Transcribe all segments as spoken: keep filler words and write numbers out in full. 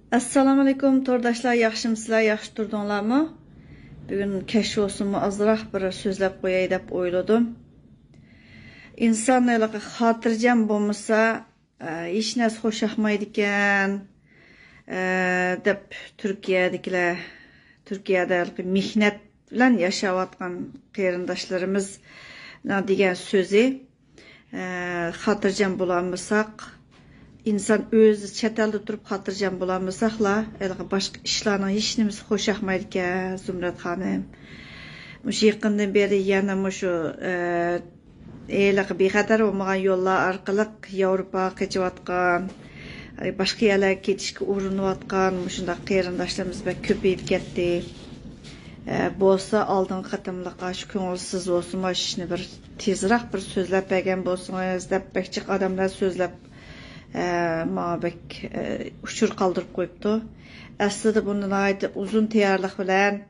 ئەسسالامۇئەلەيكۇم تورداشلار، ياخشىمۇسىلەر، ياخشى تۇردۇڭلارمۇ؟ بۈگۈن كەچ بولسىمۇ ئازراق بىر سۆزلەپ قوياي دەپ ئويلىدىم. ئىنسان ھېلىقى خاتىرجەم بولمىسا، ئە، ھېچ نەرسە خوش ياقمايدىكەن، ئە، دەپ تۈركىيەدىكىلەر، تۈركىيەدە ھېلىقى مېھنەت بىلەن ياشاۋاتقان قېرىنداشلىرىمىزنىڭ دېگەن سۆزى، ئە، خاتىرجەم بولالمىساق، ئىنسان ئۆزى چەت ئەلدە تۇرۇپ خاتىرجەم بولالمىساقلا، ھېلىقى باشقا ئىشلارنىڭ ھېچ نېمىسى خوش ياقمايدىكەن، زۇمرەت خانىم. مۇشۇ يېقىندىن بېرى يەنە مۇشۇ، ئە، ھېلىقى بىخەتەر بولمىغان يوللار ئارقىلىق ياۋروپاغا قېچىۋاتقان، باشقا يەرلەرگە كېتىشكە ئۇرۇنۇۋاتقان مۇشۇنداق قېرىنداشلىرىمىز بەك كۆپىيىپ كەتتى. ئە، بولسا ئالدىنقى قېتىملىق شۇ كۆڭۈلسىز بولسىمۇ، شۇ ئىشنى بىر تېزراق بىر سۆزلەپ بەرگەن بولسىڭىز دەپ بەك جىق ئادەملەر سۆزلەپ، ئە، ماڭا بەك، ئە، ئۇچۇر قالدۇرۇپ قويۇپتۇ. ئەسلىدە بۇنى ناھايىتى ئۇزۇن تەييارلىق بىلەن،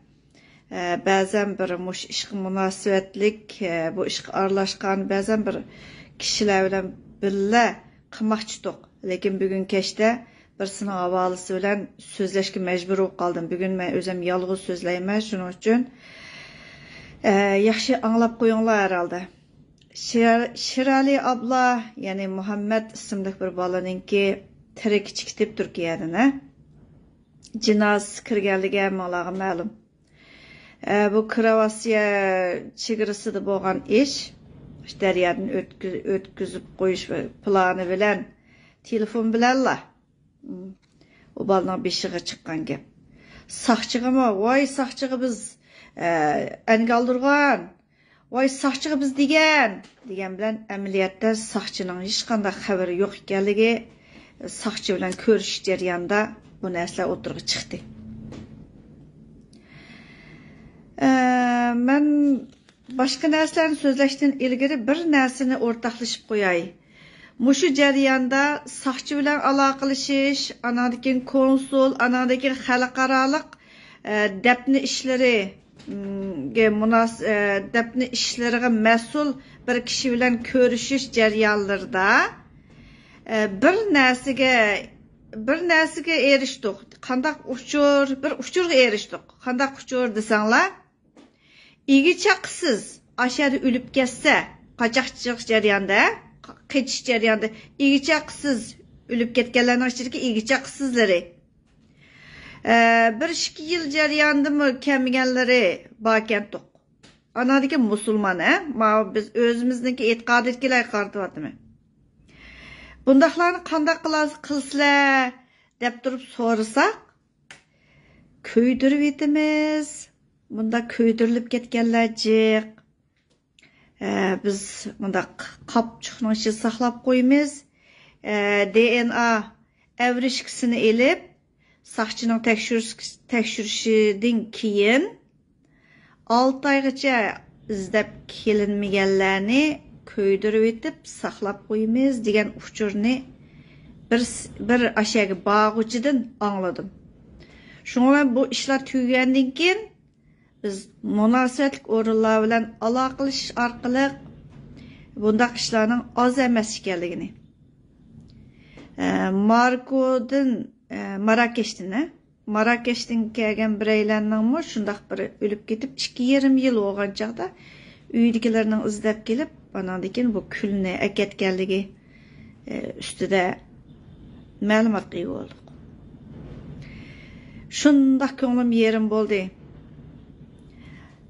ئە، بەزەن بىر مۇشۇ ئىشقا مۇناسىۋەتلىك، ئە، بۇ ئىشقا ئارىلاشقان بەزەن بىر كىشىلەر بىلەن بىللە قىلماقچىدۇق. لېكىن بۈگۈن كەچتە بىرسىنىڭ ھاۋالىسى بىلەن سۆزلەشكە مەجبۇر بولۇپ قالدىم. بۈگۈن مەن ئۆزۈم يالغۇز سۆزلەيمەن، شۇنىڭ ئۈچۈن، ئە، ياخشى ئاڭلاپ قويۇڭلار ھەرھالدا. شىر-، شىرئەلى ئابلا، يەنى مۇھەممەد ئىسىملىك بىر بالىنىڭكى تىرىكى چىقتى تۈركىيەدىن، ھە؟ جىنازىسى كىرگەنلىكى ھەممىڭلارغا مەلۇم. ئە، بۇ كىرئاسىيە چېگرىسىدا بولغان ئىش، دەريادىن ئۆتكۈ-، ئۆتكۈزۈپ قويۇش پىلانى بىلەن، تېلېفون بىلەنلا، ئۇ بالىنىڭ بېشىغا چىققان گەپ. ساقچىغىمۇ، ۋاي ساقچىغا بىز، ئە، ئەنگە ئالدۇرغان، ۋاي ساقچىغا بىز دېگەن، دېگەن بىلەن ئەمەلىيەتتە ساقچىنىڭ ھېچقانداق خەۋىرى يوق ئىكەنلىكى، ساقچى بىلەن كۆرۈشۈش جەريانىدا بۇ نەرسىلەر ئوتتۇرىغا چىقتى. ئە، مەن باشقا نەرسىلەرنى سۆزلەشتىن ئىلگىرى بىر نەرسىنى ئورتاقلىشىپ قوياي. مۇشۇ جەرياندا ساقچى بىلەن ئالاقىلىشىش، ئاناندىن كېيىن كونسۇل، ئاناندىن كېيىن خەلقئارالىق، ئە، دەپنە ئىشلىرى، م، گە مۇناس-، ئە، دەپنە ئىشلىرىغا مەسئۇل بىر كىشى بىلەن كۆرۈشۈش جەريانلىرىدا، ئە، بىر نەرسىگە، بىر نەرسىگە ئېرىشتۇق. قانداق ئۇچۇر؟ بىر ئۇچۇرغا ئېرىشتۇق. قانداق ئۇچۇر دېسەڭلار، ئىگە چاقىسىز ئاشەدە ئۆلۈپ كەتسە، قاچاقچىلىق جەريانىدا، قېچىش جەريانىدا ئىگە چاقىسىز ئۆلۈپ كەتكەنلەرنىڭ ئىچىدىكى ئىگە چاقىسىزلىرى، ئە، بىر ئىككى يىل جەريانىدىمۇ كەلمىگەنلىرى باركەنتۇق. ئاناندىكى مۇسۇلمان، ھە؟ ماۋۇ بىز ئۆزىمىزنىڭكى ئېتىقادىدىكىلەرگە قارىتىۋاتىمەن. بۇنداقلارنى قانداق قىلارسىز، قىلسىلەر دەپ تۇرۇپ سورىساق، كۆيدۈرۈۋېتىمىز. بۇنداق كۆيدۈرۈلۈپ كەتكەنلەر جىق. ئە، بىز مۇنداق قاپچۇقنىڭ ئىچىدە ساقلاپ قويىمىز. ئە، دې ئېن ئا ئەۋرىشكىسىنى ئېلىپ، ساقچىنىڭ تەكشۈرۈش-، تەكشۈرۈشىدىن كېيىن، ئالتە ئايغىچە ئىزدەپ كېلىنمىگەنلەرنى كۆيدۈرۈۋېتىپ ساقلاپ قويىمىز دېگەن ئۇچۇرنى بىر س-، بىر ئاشەگە بارغۇچىدىن ئاڭلىدىم. شۇڭا مەن بۇ ئىشلار تۈگىگەندىن كېيىن، بىز مۇناسىۋەتلىك ئورۇنلار بىلەن ئالاقىلىشىش ئارقىلىق بۇنداق ئىشلارنىڭ ئاز ئەمەس ئىكەنلىكىنى، ئە، ماركودىن، ئە، ماراكەشتىن، ئە، ماراكەشتىن كەلگەن بىرەيلەننىڭمۇ شۇنداق بىر ئۆلۈپ كېتىپ، ئىككى يېرىم يىل بولغان چاغدا ئۆيدىكىلەرنىڭ ئىزدەپ كېلىپ، ئاناندىن كېيىن بۇ كۈلنى ئەكەتكەنلىكى، ئە، ئۈستىدە مەلۇماتقا ئىگە بولدۇق. شۇنداق كۆڭلۈم يېرىم بولدى.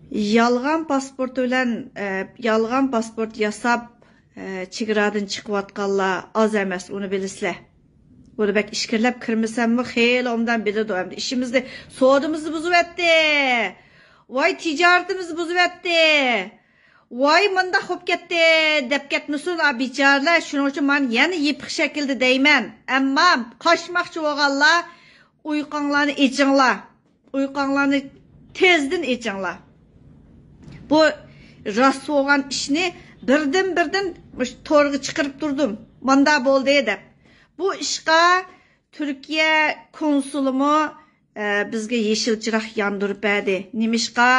يالغان پاسپورت بىلەن، ئە، يالغان پاسپورت ياساپ، ئە، چېگرادىن چىقىۋاتقانلار ئاز ئەمەس، ئۇنى بىلىسىلەر. بۇنى بەك ئىچكىرىلەپ كىرمىسەممۇ، خېلى ئوبدان بىلىدۇ. ئەمدى ئىشىمىزنى، سودىمىزنى بۇزۇۋەتتى. ۋاي، تىجارىتىمىزنى بۇزۇۋەتتى. ۋاي، مۇنداق بولۇپ كەتتى، دەپ كەتمىسۇن، ئا، بىچارىلەر. شۇنىڭ ئۈچۈن مانا يەنە يېپىق شەكىلدە دەيمەن. ئەمما قاچماقچى بولغانلار ئۇيقۇڭلارنى ئېچىڭلار. ئۇيقۇڭلارنى تېزدىن ئېچىڭلار. بۇ راست بولغان ئىشنى بىردىن-بىردىن مۇشۇ تورغا چىقىرىپ تۇردۇم. ماندا بولدى دەپ. بۇ ئىشقا تۈركىيە كونسۇلىمۇ، ئە، بىزگە يېشىل چىراغ ياندۇرۇپ بەردى. نېمىشقا؟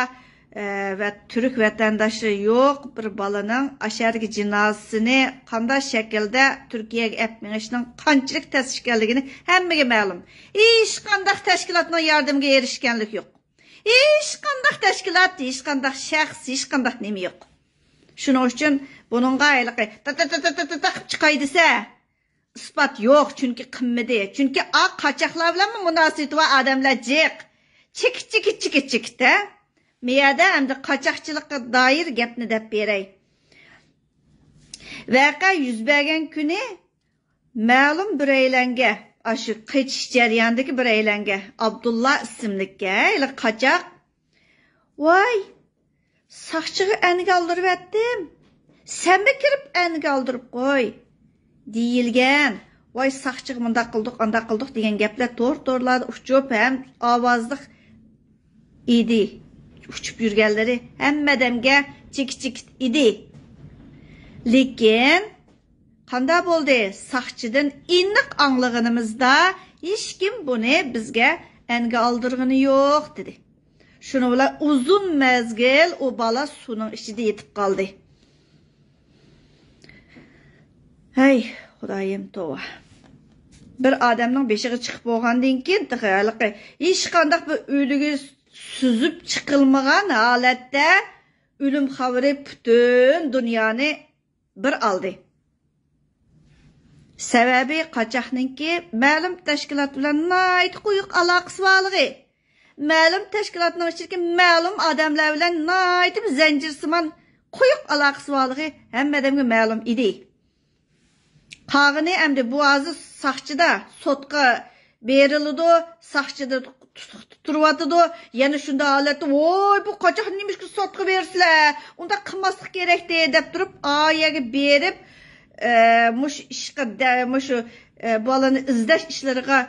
ئە، ۋە تۈرك ۋەتەنداشلىرى يوق بىر بالىنىڭ ئاشەدىكى جىنازىسىنى قانداق شەكىلدە تۈركىيەگە ئەپ مېڭىشنىڭ قانچىلىك تەس ئىكەنلىكىنى ھەممىگە مەلۇم. ھېچقانداق تەشكىلاتنىڭ ياردىمىگە ئېرىشكەنلىك يوق. ھېچقانداق تەشكىلات، ھېچقانداق شەخس، ھېچقانداق نېمە يوق. شۇنىڭ ئۈچۈن بۇنىڭغا ھېلىقى تا تا تا تا تا تا قىلىپ چىقاي دېسە، ئىسپات يوق، چۈنكى قىلمىدى. چۈنكى ئا قاچاقلار بىلەنمۇ مۇناسىۋىتى بار ئادەملەر جىق. چېكىت، چېكىت، چېكىت، چېكىت، ھە؟ مەيەردە ئەمدى قاچاقچىلىققا دائىر گەپنى دەپ بېرەي. ۋەقە يۈز بەرگەن كۈنى مەلۇم بىرەيلەنگە، ئاشۇ قېچىش جەريانىدىكى بىرەيلەنگە، ئابدۇللا ئىسىملىككە، ھېلىقى قاچاق، ۋاي، ساقچىغا ئەنگە ئالدۇرۇۋەتتىم. سەنمۇ كىرىپ ئەنگە ئالدۇرۇپ قوي، دېيىلگەن. ۋاي، ساقچىغا مۇنداق قىلدۇق، ئانداق قىلدۇق دېگەن گەپلەر تور-تورلاردا ئۇچۇپ ھەم ئاۋازلىق ئىدى. ئۇچۇپ يۈرگەنلىرى ھەممە ئادەمگە چېكىت-چېكىت ئىدى. لېكىن قانداق بولدى؟ ساقچىدىن ئېنىق ئاڭلىغىنىمىزدا، ھېچكىم بۇنى بىزگە ئەنگە ئالدۇرغىنى يوق، دېدى. شۇنىڭ بىلەن ئۇزۇن مەزگىل ئۇ بالا سۇنىڭ ئىچىدە يېتىپ قالدى. ھەي، خۇدايىم، توۋا. بىر ئادەمنىڭ بېشىغا چىقىپ بولغاندىن كېيىن، تېخى ھېلىقى ھېچقانداق بىر ئۈلگە سۈزۈپ چىقىلمىغان ھالەتتە ئۆلۈم خەۋىرى پۈتۈن دۇنيانى بىر ئالدى. سەۋەبى، قاچاقنىڭكى مەلۇم تەشكىلات بىلەن ناھايىتى قويۇق ئالاقىسى بارلىقى، مەلۇم تەشكىلاتنىڭ ئىچىدىكى مەلۇم ئادەملەر بىلەن ناھايىتى زەنجىرسىمان قويۇق ئالاقىسى بارلىقى ھەممە ئادەمگە مەلۇم ئىدى. قالغىنى ئەمدى بۇ ھازىر ساقچىدا، سوتقا بېرىلىدۇ، ساقچىدا تۇتۇق تۇتۇلۇۋاتىدۇ. يەنە شۇنداق ھالەتتە، ۋوي، بۇ قاچاقنى نېمىشقا سوتقا بېرىسىلەر؟ ئۇنداق قىلماسلىق كېرەكتى، دەپ تۇرۇپ، ئا يەرگە بېرىپ، ئە، مۇشۇ ئىشقا دە-، مۇشۇ، ئە، بالىنى ئىزدەش ئىشلىرىغا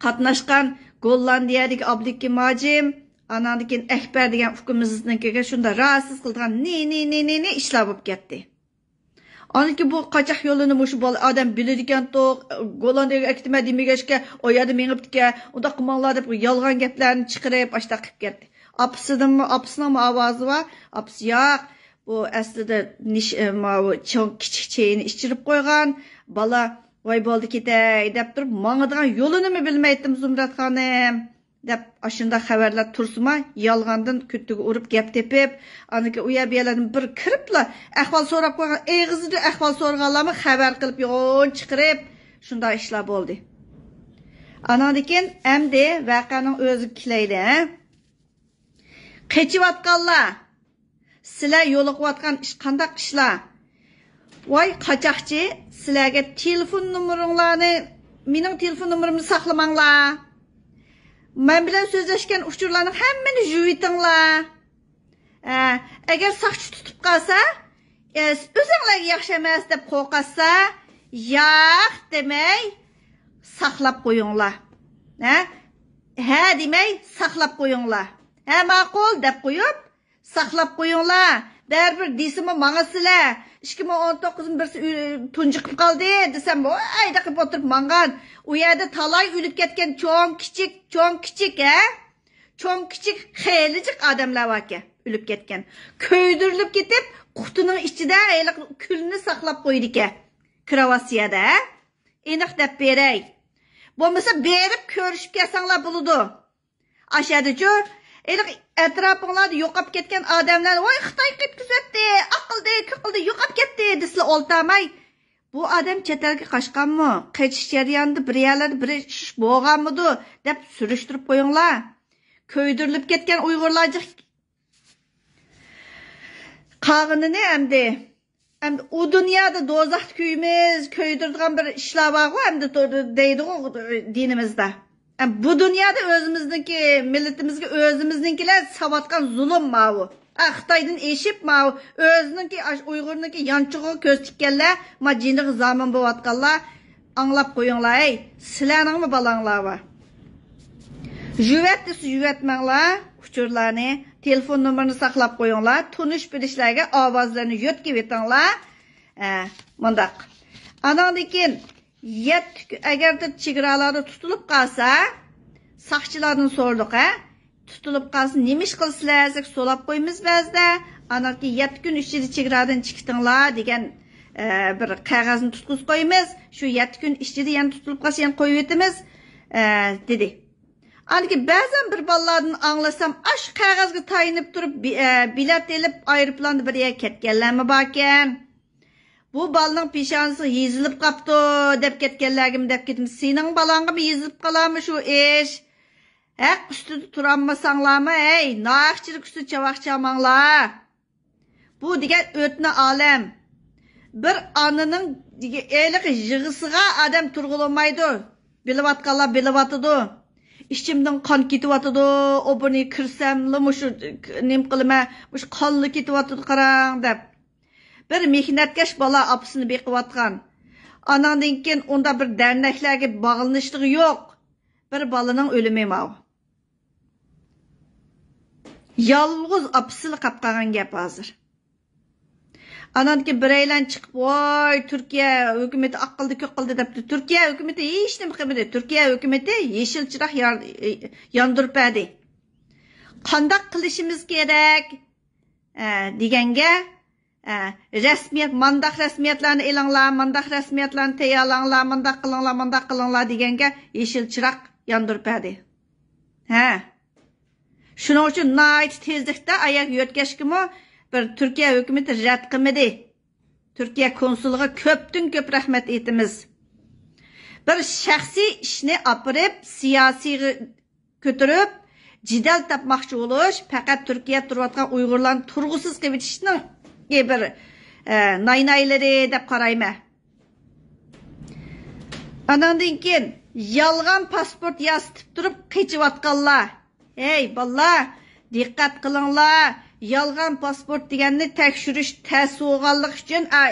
قاتناشقان گوللاندىيەدىكى ئابلىكىم ھاجىم، ئاناندىن كېيىن ئەكبەر دېگەن ئۇكىمىزنىڭكىگە شۇنداق راھەتسىز قىلىدىغان نى، نى، نى، نى، نى ئىشلار بولۇپ كەتتى. ئاندىن كېيىن بۇ قاچاق يولىنى مۇشۇ بالا ئادەم بىلىدىكەنتۇق، گوللاندىيەگە ئەكېتىمەن دېمىگەچكە، ئۇ يەردە مېڭىپتىكەن، ئۇنداق قىلماڭلار دەپ يالغان گەپلەرنى چىقىرىپ، ئاشتاق قىلىپ كەتتى. ئاپىسىدىنمۇ، ئاپىسىنىڭمۇ ئاۋازى بار. ئاپىسى، ياق، بۇ ئەسلىدە نىش-، ماۋۇ چوڭ كىچىك چېيىنى ئىچىرىپ قويغان. بالا، ۋاي بولدى كېتەي دەپ تۇرۇپ، ماڭىدىغان يولىنىمۇ بىلمەيتتىم، زۇمرەت خانىم. دەپ ئاشۇنداق خەۋەرلەر تۇرسىمۇ، يالغاندىن كۈتتىگە ئۇرۇپ گەپ تېپىپ، ئاندىن كېيىن ئۇ يەر بۇ يەرلەردىن بىر كىرىپلا ئەھۋال سوراپ قويغان، ئېغىزىدا ئەھۋال سورىغانلارمۇ خەۋەر قىلىپ يوغان چىقىرىپ، شۇنداق ئىشلار بولدى. ئاناندىن كېيىن ئەمدى ۋەقەنىڭ ئۆزىگە كېلەيلى، ھە؟ قېچىۋاتقانلار، سىلەر يولۇقۇۋاتقان ئىش قانداق ئىشلار؟ ۋاي قاچاقچى، سىلەرگە تېلېفون نومۇرۇڭلارنى، مېنىڭ تېلېفون نومۇرۇمنى ساقلىماڭلار. مەن بىلەن سۆزلەشكەن ئۇچۇرلارنىڭ ھەممىنى يۇيۇۋېتىڭلار. ئە، ئەگەر ساقچى تۇتۇپ قالسا، ئە، ئۆزۈڭلارغا ياخشى ئەمەس دەپ قورقاتسا، ياق دېمەي ساقلاپ قويۇڭلار. ھە؟ ھە دېمەي ساقلاپ قويۇڭلار. ھە، ماقۇل دەپ قويۇپ، ساقلاپ قويۇڭلار. بەرىبىر دېسىمۇ ماڭىسىلەر. ئىككى مىڭ ئون توققۇزدىن بىرسى ئۆ-، تۇنجۇقۇپ قالدى دېسەم، ۋاي دەقىپ ئولتۇرۇپ ماڭغان. ئۇ يەردە تالاي ئۆلۈپ كەتكەن چوڭ كىچىك، چوڭ كىچىك، ھە؟ چوڭ كىچىك خېلى جىق ئادەملەر باركەن، ئۆلۈپ كەتكەن. كۆيدۈرۈلۈپ كېتىپ، قۇتىنىڭ ئىچىدە ھېلىقى كۈلنى ساقلاپ قويىدىكەن. كىراۋاسىيەدە، ھە؟ ئېنىق دەپ بېرەي. بولمىسا بېرىپ كۆرۈشۈپ كەلسەڭلار بولىدۇ. ئاشەدىچۇ، ھېلىقى ئەتراپىڭلاردا يوقاپ كەتكەن ئادەملەرنى، ۋاي، خىتاي قېتكۈزۈۋەتتى، ئاقلىدى، كۆكلىدى، يوقاپ كەتتى دېسىلا ئولتۇرماي، بۇ ئادەم چەت ئەلگە قاچقانمۇ؟ قېچىش جەريانىدا بىر يەرلەردە بىر ئىش بولغانمىدۇ دەپ سۈرۈشتۈرۈپ قويۇڭلار. كۆيدۈرۈلۈپ كەتكەن ئۇيغۇرلار جىق. قالغىنىنى ئەمدى، ئەمدى ئۇ دۇنيادا دوزاختا كۆيىمىز، كۆيدۈرىدىغان بىر ئىشلار بارغۇ، ئەمدى تو-، دەيدىغۇ دىنىمىزدا. ئەم، بۇ دۇنيادا ئۆزىمىزنىڭكى، مىللىتىمىزگە ئۆزىمىزنىڭكىلەر ساۋاتقان زۇلۇم ماۋۇ. ئا، خىتايدىن ئېشىپ ماۋۇ ئۆزىنىڭكى، ئاش-، ئۇيغۇرنىڭكى يانچۇقىغا كۆز تىككەنلەر، ما جېنىغا زامىن بولۇۋاتقانلار، ئاڭلاپ قويۇڭلار، ھەي، سىلەرنىڭمۇ بالاڭلار بار. يۇيۇۋەت دېسە يۇيۇۋەتمەڭلار ئۇچۇرلارنى، تېلېفون نومۇرىنى ساقلاپ قويۇڭلار، تونۇش بىلىشلەرگە ئاۋازلىرىنى يۆتكىۋېتىڭلار. ھە، مۇنداق. ئاناندىن كېيىن يەتتە كۈ-، ئەگەردە چېگرالاردا تۇتۇلۇپ قالسا، ساقچىلاردىن سورىدۇق، ھە؟ تۇتۇلۇپ قالسا نېمە ئىش قىلىسىلەر دېسەك، سولاپ قويىمىز بەزىدە. ئاندىن كېيىن يەتتە كۈن ئىچىدە چېگرادىن چىقىتىڭلار دېگەن، ئە، بىر قەغەزنى تۇتقۇزۇپ قويىمىز. شۇ يەتتە كۈن ئىچىدە يەنە تۇتۇلۇپ قالسا يەنە قويۇۋېتىمىز، ئە، دېدى. ئاندىن كېيىن بەزەن بىر بالىلاردىن ئاڭلىسام، ئاشۇ قەغەزگە تايىنىپ تۇرۇپ، بى-، ئە، بېلەت ئېلىپ ئايروپىلاندا بىر يەرگە كەتكەنلەرمۇ باركەن. بۇ بالىنىڭ پېشانىسىغا يېزىلىپ قاپتۇ دەپ كەتكەنلەرگىمۇ دەپ كېتىمىز. سېنىڭ بالاڭغىمۇ يېزىلىپ قالارمۇ شۇ ئىش؟ ھەق ئۈستىدە تۇرالمىساڭلارمۇ، ھەي، ناھەقچىلىك ئۈستىدە چاۋاك چالماڭلار. بۇ دېگەن ئۆتنە ئالەم. بىر ئانىنىڭ ھېلىقى يىغىسىغا ئادەم تۇرغىلى بولمايدۇ. بىلىۋاتقانلار بىلىۋاتىدۇ. ئىچىمدىن قان كېتىۋاتىدۇ، ئوبۇرنى كىرسەملا مۇشۇ نېمە قىلىمەن، مۇشۇ قانلا كېتىۋاتىدۇ قاراڭ دەپ. بىر مېھنەتكەش بالا ئاپىسىنى بېقىۋاتقان. ئاناندىن كېيىن ئۇندا بىر دەرنەكلەرگە باغلىنىشلىقى يوق. بىر بالىنىڭ ئۆلۈمى ماۋۇ. يالغۇز ئاپىسىلا قاپ قالغان گەپ ھازىر. ئاناندىن كېيىن بىرەيلەن چىقىپ، ۋاي، تۈركىيە ھۆكۈمىتى ئاق قىلدى، كۆك قىلدى دەپتۇ. تۈركىيە ھۆكۈمىتى ھېچنېمە قىلمىدى. تۈركىيە ھۆكۈمىتى يېشىل چىراغ يار-، ياندۇرۇپ بەردى. قانداق قىلىشىمىز كېرەك؟ ئە، دېگەنگە، ئە، رەسمىيەت، مانداق رەسمىيەتلەرنى ئېلىڭلار، مانداق رەسمىيەتلەرنى تەييارلاڭلار، مانداق قىلىڭلار، مانداق قىلىڭلار دېگەنگە يېشىل چىراغ ياندۇرۇپ بەردى. ھە. شۇنىڭ ئۈچۈن ناھايىتى تېزلىكتە ئاياغ يۆتكەشكىمۇ بىر تۈركىيە ھۆكۈمىتى رەت قىلمىدى. تۈركىيە كونسۇلىغا كۆپتىن كۆپ رەھمەت ئېيتىمىز. بىر شەخسىي ئىشنى ئاپىرىپ، سىياسىيغا كۆتۈرۈپ، جېدەل تاپماقچى بولۇش پەقەت تۈركىيەدە تۇرۇۋاتقان ئۇيغۇرلارنى تۇرغۇسىز قىلىۋېتىشنىڭ بىر، ئە، ناينايلىرى دەپ قارايمەن. ئاناندىن كېيىن يالغان پاسپورت ياسىتىپ تۇرۇپ قېچىۋاتقانلار. ھەي، بالىلار، دىققەت قىلىڭلار. يالغان پاسپورت دېگەننى تەكشۈرۈش تەس بولغانلىقى ئۈچۈن، ئا،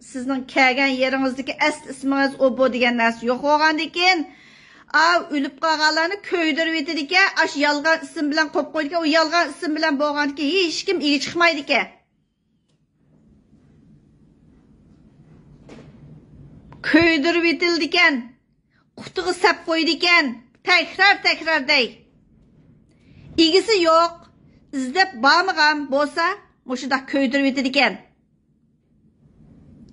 سىزنىڭ كەلگەن يېرىڭىزدىكى ئەسلى ئىسمىڭىز ئۇ بۇ دېگەن نەرسە يوق بولغاندىكىن، ئاۋۇ ئۆلۈپ قالغانلارنى كۆيدۈرۈۋېتىدىكەن، ئاشۇ يالغان ئىسىم بىلەن قويۇپ قويىدىكەن، ئۇ يالغان ئىسىم بىلەن بولغاندىكىن ھېچكىم ئىگە چىقمايدىكەن. كۆيدۈرۈۋېتىلىدىكەن، قۇتىغا سەپ قويىدىكەن، تەكرار تەكرار دەي. ئىگىسى يوق، ئىزدەپ بارمىغان بولسا مۇشۇنداق كۆيدۈرۈۋېتىدىكەن.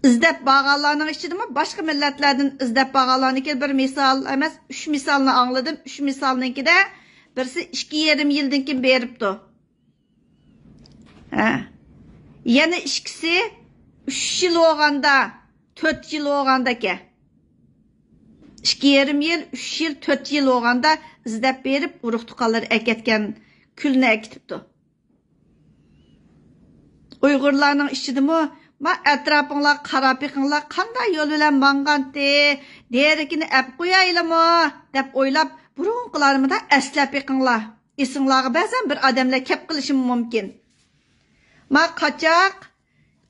ئىزدەپ بارغانلارنىڭ ئىچىدىمۇ باشقا مىللەتلەردىن ئىزدەپ بارغانلارنىڭكى بىر مىسال ئەمەس، ئۈچ مىسالنى ئاڭلىدىم. ئۈچ مىسالنىڭكىدە بىرسى ئىككى يېرىم يىلدىن كېيىن بېرىپتۇ. ھە. يەنە ئىككىسى ئۈچ يىل بولغاندا، تۆت يىل بولغاندا ئىكەن. ئىككى يېرىم يىل، ئۈچ يىل، تۆت يىل بولغاندا ئىزدەپ بېرىپ، ئۇرۇق تۇغقانلىرى ئەكەتكەن كۈلنى ئەكېتىپتۇ. ئۇيغۇرلارنىڭ ئىچىدىمۇ، ما ئەتراپىڭلارغا قاراپ بېقىڭلار، قانداق يول بىلەن ماڭغانتى، دېرىكىنى ئەپ قويايلىمۇ دەپ ئويلاپ، بۇرۇنقىلارنى مۇنداق ئەسلەپ بېقىڭلار. ئېسىڭلارغا بەزەن بىر ئادەملەر كەپ قېلىشىمۇ مۇمكىن. ما قاچاق،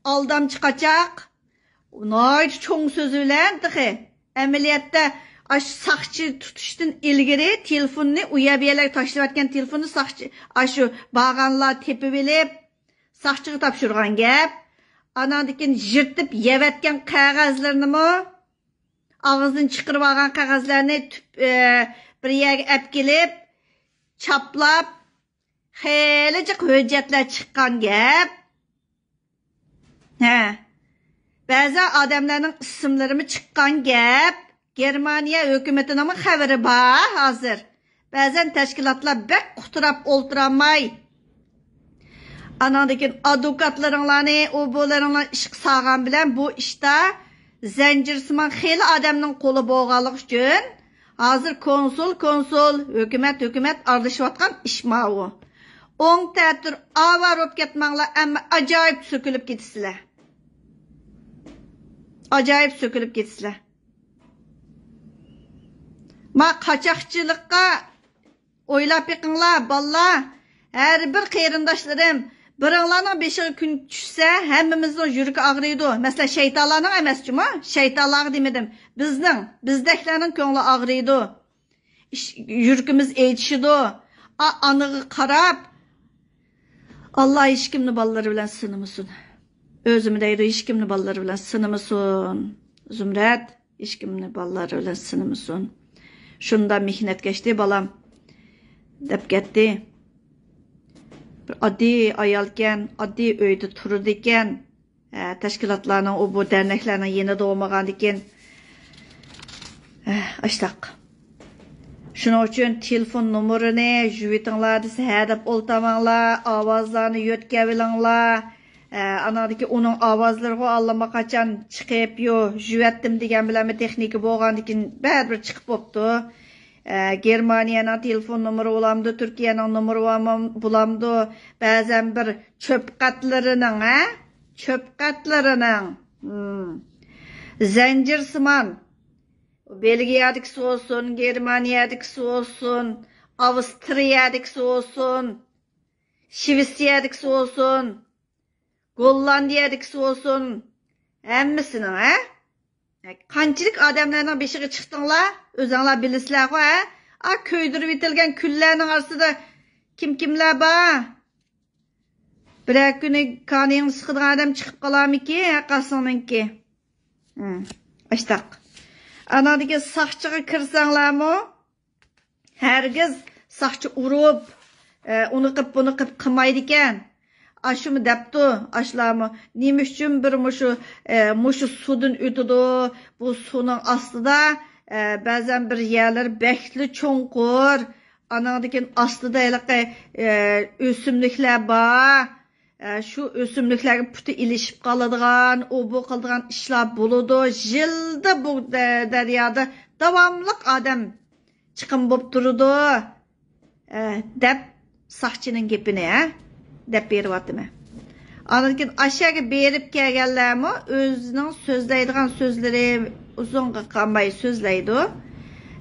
ئالدامچى قاچاق، ناھايىتى چوڭ سۆزى بىلەن تېخى. ئەمەلىيەتتە، ئاشۇ ساقچى تۇتۇشتىن ئىلگىرى تېلېفوننى، ئۇ يەر بۇ يەرلەرگە تاشلىۋەتكەن تېلېفوننى ساقچى، ئاشۇ بارغانلار تېپىۋېلىپ، ساقچىغا تاپشۇرغان گەپ. ئاناندىن كېيىن يىرتىپ يەۋەتكەن قەغەزلىرىنىمۇ، ئاغزىدىن چىقىرىۋالغان قەغەزلەرنى تۈپ-، ئە، بىر يەرگە ئەپ كېلىپ، چاپلاپ، خېلى جىق ھۆججەتلەر چىققان گەپ. ھە. بەزى ئادەملەرنىڭ ئىسىملىرىمۇ چىققان گەپ. گېرمانىيە ھۆكۈمىتىنىڭمۇ خەۋىرى بار ھازىر. بەزەن تەشكىلاتلار بەك قۇتراپ ئولتۇرالماي، ئاناندىن كېيىن ئادۋوكاتلىرىڭلارنى، ئۇ بۇلىرىڭلارنى ئىشقا سالغان بىلەن بۇ ئىشتا زەنجىرسىمان خېلى ئادەمنىڭ قولى بولغانلىقى ئۈچۈن، ھازىر كونسۇل، كونسۇل، ھۆكۈمەت، ھۆكۈمەت ئارىلىشىۋاتقان ئىش ماۋۇ. ئوڭ تەتۈر ئاۋارە بولۇپ كەتمەڭلار، ئەمما ئاجايىپ سۆكۈلۈپ كېتىسىلەر. ئاجايىپ سۆكۈلۈپ كېتىسىلەر. ما قاچاقچىلىققا ئويلاپ بېقىڭلار، بالىلار. ھەر بىر قېرىنداشلىرىم، بىرىڭلارنىڭ بېشىغا كۈن چۈشسە، ھەممىمىزنىڭ يۈرىكى ئاغرىيدۇ. مەسىلەن، شەيتانلارنىڭ ئەمەس جۇمۇ، شەيتانلارغا دېمىدىم. بىزنىڭ، بىزدەكلەرنىڭ كۆڭلى ئاغرىيدۇ. ئىش-، يۈرىكىمىز ئېچىشىدۇ. ئا-، ئانىغا قاراپ، ئاللا ھېچكىمنى بالىلىرى بىلەن سىنىمىسۇن. ئۆزىمۇ دەيدۇ، ھېچكىمنى بالىلىرى بىلەن سىنىمىسۇن. زۇمرەت، ھېچكىمنى بالىلىرى بىلەن سىنىمىسۇن. شۇنداق مېھنەتكەشتى بالام، دەپ كەتتى. بىر ئاددىي ئايالكەن، ئاددىي ئۆيدە تۇرىدىكەن. ھە، تەشكىلاتلارنىڭ، ئۇ بۇ دەرنەكلەرنىڭ يېنىدا بولمىغاندىكىن، ھە، ئاشتاق. شۇنىڭ ئۈچۈن تېلېفون نومۇرىنى يۈزۈۋېتىڭلار دېسە، ھە دەپ ئولتۇرماڭلار، ئاۋازلارنى يۆتكەۋېلىڭلار. ھە، ئاناندىكى ئۇنىڭ ئاۋازلىرىغۇ ئاللىماقاچان چىقىپ، يو، يۈزۈۋەتتىم دېگەن بىلەنمۇ تېخنىكا بولغاندىكىن بەرىبىر چىقىپ بوپتۇ. ئە، گېرمانىيەنىڭ تېلېفون نومۇرى بولامدۇ، تۈركىيەنىڭ نومۇرى بولام-، بولامدۇ؟ بەزەن بىر چۆپ قەتلىرىنىڭ، ھە؟ چۆپ قەتلىرىنىڭ. ھىم. زەنجىرسىمان. بېلگىيەدىكىسى بولسۇن، گېرمانىيەدىكىسى بولسۇن، ئاۋسترىيەدىكىسى بولسۇن، شىۋېتسىيەدىكىسى بولسۇن. گوللاندىيەدىكىسى بولسۇن، ھەممىسىنىڭ، ھە؟ قانچىلىك ئادەملەرنىڭ بېشىغا چىقتىڭلار؟ ئۆزۈڭلار بىلىسىلەرغۇ، ھە؟ ئا، كۆيدۈرۈۋېتىلگەن كۈللەرنىڭ ئارىسىدا كىم كىملەر بار؟ بىرەر كۈنى كانىيىڭنى سىقىدىغان ئادەم چىقىپ قالارمىكىن، ھە، قاسىڭنىڭكى؟ ھىم، ئاشتاق. ئاناندىكىن ساقچىغا كىرسەڭلارمۇ، ھەرگىز ساقچى ئۇرۇپ، ئە، ئۇنى قىپ، بۇنى قىپ قىلمايدىكەن. ئاشۇمۇ دەپتۇ، ئاشۇلارمۇ. نېمە ئۈچۈن بىر مۇشۇ، ئە، مۇشۇ سۇدىن ئۆتىدۇ؟ بۇ سۇنىڭ ئاستىدا، ئە، بەزەن بىر يەرلىرى بەكلا چوڭقۇر. ئانىڭدىن كېيىن ئاستىدا ھېلىقى، ئە، ئۆسۈملۈكلەر بار. ئە، شۇ ئۆسۈملۈكلەرگە پۇتى ئىلىشىپ قالىدىغان، ئۇ بۇ قىلىدىغان ئىشلار بولىدۇ. يىلدا بۇ دە-، دەريادا داۋاملىق ئادەم چىقىم بولۇپ تۇرىدۇ، ئە، دەپ ساقچىنىڭ گېپىنى، ھە، دەپ بېرىۋاتىمەن. ئاندىن كېيىن ئاشۇ يەرگە بېرىپ كەلگەنلەرمۇ ئۆزىنىڭ سۆزلەيدىغان سۆزلىرى ئۇزۇنغا قالماي سۆزلەيدۇ.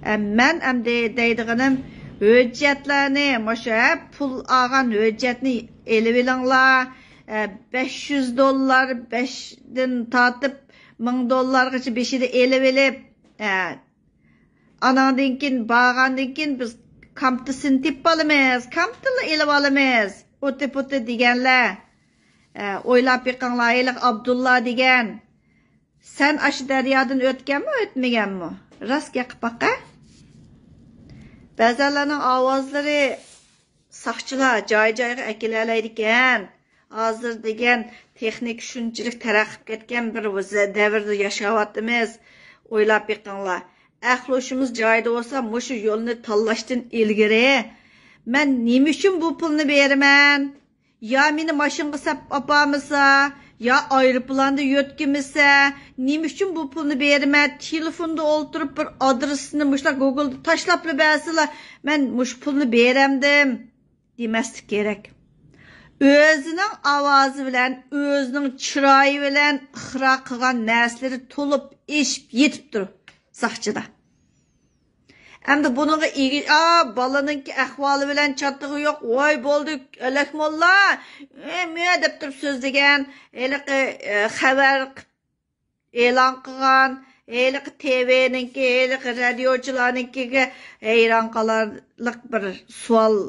ئە، مەن ئەمدى دەيدىغىنىم، ھۆججەتلەرنى، مۇشۇ، ھە، پۇل ئالغان ھۆججەتنى ئېلىۋېلىڭلار. ئە، بەش يۈز دوللار، بەشتىن تارتىپ مىڭ دوللارغىچە بېشىدا ئېلىۋېلىپ، ئە، ئاناندىن كېيىن، بارغاندىن كېيىن بىز كامتىسىنى تېپىپ ئالىمىز، كامتىلا ئېلىپ ئالىمىز، ئۇتى پۇتى دېگەنلەر. ئە، ئويلاپ بېقىڭلار، ھېلىقى ئابدۇللا دېگەن، سەن ئاشۇ دەريادىن ئۆتكەنمۇ، ئۆتمىگەنمۇ؟ راست گەپ قىلىپ باقە. بەزەنلەرنىڭ ئاۋازلىرى ساقچىلار جاي-جايغا ئەكېلەلەيدىكەن. ھازىر دېگەن تېخنىكا شۇنچىلىك تەرەققىي قىلىپ كەتكەن بىر ۋەز-، دەۋردە ياشاۋاتىمىز. ئويلاپ بېقىڭلار. ئەقلى ھوشىمىز جايىدا بولسا، مۇشۇ يولنى تاللاشتىن ئىلگىرى، مەن نېمە ئۈچۈن بۇ پۇلنى بېرىمەن؟ يا مېنى ماشىنىغا سەپ ئاپارمىسا، يا ئايروپىلاندا يۆتكىمىسە، نېمە ئۈچۈن بۇ پۇلنى بېرىمەن؟ تېلېفوندا ئولتۇرۇپ بىر ئادرېسنى مۇشۇنداق گوگلدا تاشلاپلا بەرسىلا، مەن مۇشۇ پۇلنى بېرەمدىم دېمەسلىك كېرەك. ئۆزىنىڭ ئاۋازى بىلەن، ئۆزىنىڭ چىرايى بىلەن ئىقرار قىلغان نەرسىلىرى تولۇپ ئېشىپ يېتىپتۇ ساقچىدا. ئەمدى بۇنىڭغا ئىگە-، ئا، بالىنىڭكى ئەھۋالى بىلەن چاتىقى يوق، ۋاي بولدى، ئەلەك موللا، ئە، مە دەپ تۇرۇپ سۆزلىگەن، ھېلىقى، ئە، خەۋەر ئېلان قىلغان، ھېلىقى تىۋىنىڭكى، ھېلىقى رادىيوچىلارنىڭكىگە ھەيران قالارلىق بىر سوئال،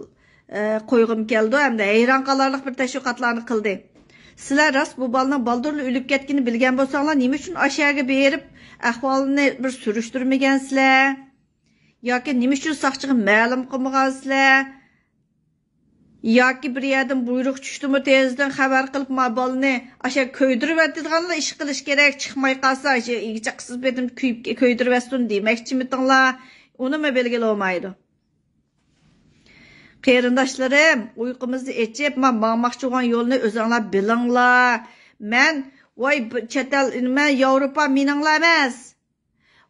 ئە، قويغۇم كەلدى، ھەمدە ھەيران قالارلىق بىر تەشۋىقاتلارنى قىلدى. سىلەر راست بۇ بالىنىڭ بالدۇرلا ئۆلۈپ كەتكىنىنى بىلگەن بولساڭلار، نېمە ئۈچۈن ئاشۇ يەرگە بېرىپ ئەھۋالىنى بىر سۈرۈشتۈرمىگەنسىلەر؟ ياكى نېمە ئۈچۈن ساقچىغا مەلۇم قىلمىغانسىلەر؟ ياكى بىر يەردىن بۇيرۇق چۈشتىمۇ، تېزدىن خەۋەر قىلىپ، ما بالىنى ئاشۇ كۆيدۈرۈۋەتىدىغانلا ئىش قىلىش كېرەك، چىقماي قالسا، ئاشۇ ئىگە چاقىسىز بېتىم كۆيۈپ، كۆيدۈرۈۋەتسۇن دېمەكچىمىتىڭلار؟ ئۇنىمۇ بىلگىلى بولمايدۇ. قېرىنداشلىرىم، ئۇيقۇمىزنى ئېچىپ، ما ماڭماقچى بولغان يولنى ئۆزۈڭلار بىلىڭلار. مەن، ۋاي، بۇ چەت ئەل، مەن ياۋروپا مېنىڭلا ئەمەس.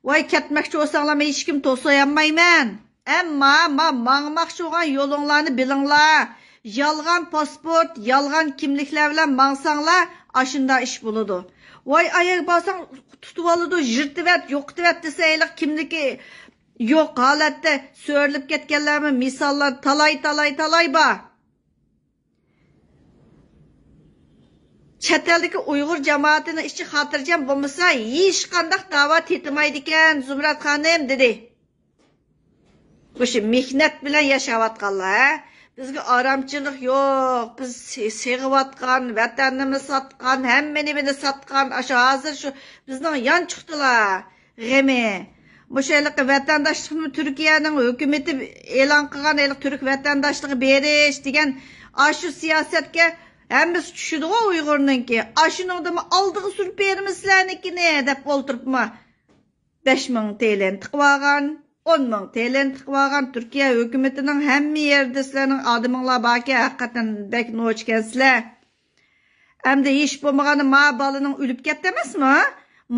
ۋاي، كەتمەكچى بولساڭلار، مەن ھېچكىمنى توسۇيالمايمەن. ئەمما ما ماڭماقچى بولغان يولۇڭلارنى بىلىڭلار. يالغان پاسپورت، يالغان كىملىكلەر بىلەن ماڭساڭلار، ئاشۇنداق ئىش بولىدۇ. ۋاي، ئاياغ بارساڭ تۇتۇۋالىدۇ، يىرتىۋەت، يوقىتىۋەت دېسە، ھېلىقى كىملىكى يوق ھالەتتە سۆرىلىپ كەتكەنلەرمۇ مىساللار تالاي، تالاي، تالاي بار. چەت ئەلدىكى ئۇيغۇر جامائىتىنىڭ ئىچى خاتىرجەم بولمىسا، ھېچقانداق داۋا تېتىمايدىكەن، زۇمرەت خانىم، دېدى. مۇشۇ مېھنەت بىلەن ياشاۋاتقانلار، ھە؟ بىزگە ئارامچىلىق يوق، بىز سې-، سېغىۋاتقان، ۋەتەننىمۇ ساتقان، ھەممە نېمىنى ساتقان، ئاشۇ ھازىر شۇ بىزنىڭ يانچۇقتىلا غېمى. مۇشۇ ھېلىقى ۋەتەنداشلىقنى تۈركىيەنىڭ ھۆكۈمىتى ئېلان قىلغان ھېلىقى تۈرك ۋەتەنداشلىقى بېرىش دېگەن ئاشۇ سىياسەتكە ھەممىسى چۈشىدىغۇ ئۇيغۇرنىڭكى. ئاشۇنىڭدىمۇ ئالدىغا سۈرۈپ بېرىمىز سىلەرنىڭكىنى دەپ ئولتۇرۇپمۇ، بەش مىڭ تىلىنى تىقىۋالغان، ئون مىڭ تىلىنى تىقىۋالغان تۈركىيە ھۆكۈمىتىنىڭ ھەممە يېرىدە سىلەرنىڭ ئادىمىڭلار باركەن، ھەقىقەتەن بەك نوچىكەنسىلەر. ئەمدى ھېچ بولمىغاندا ما بالىنىڭ ئۆلۈپ كەتتى ئەمەسمۇ؟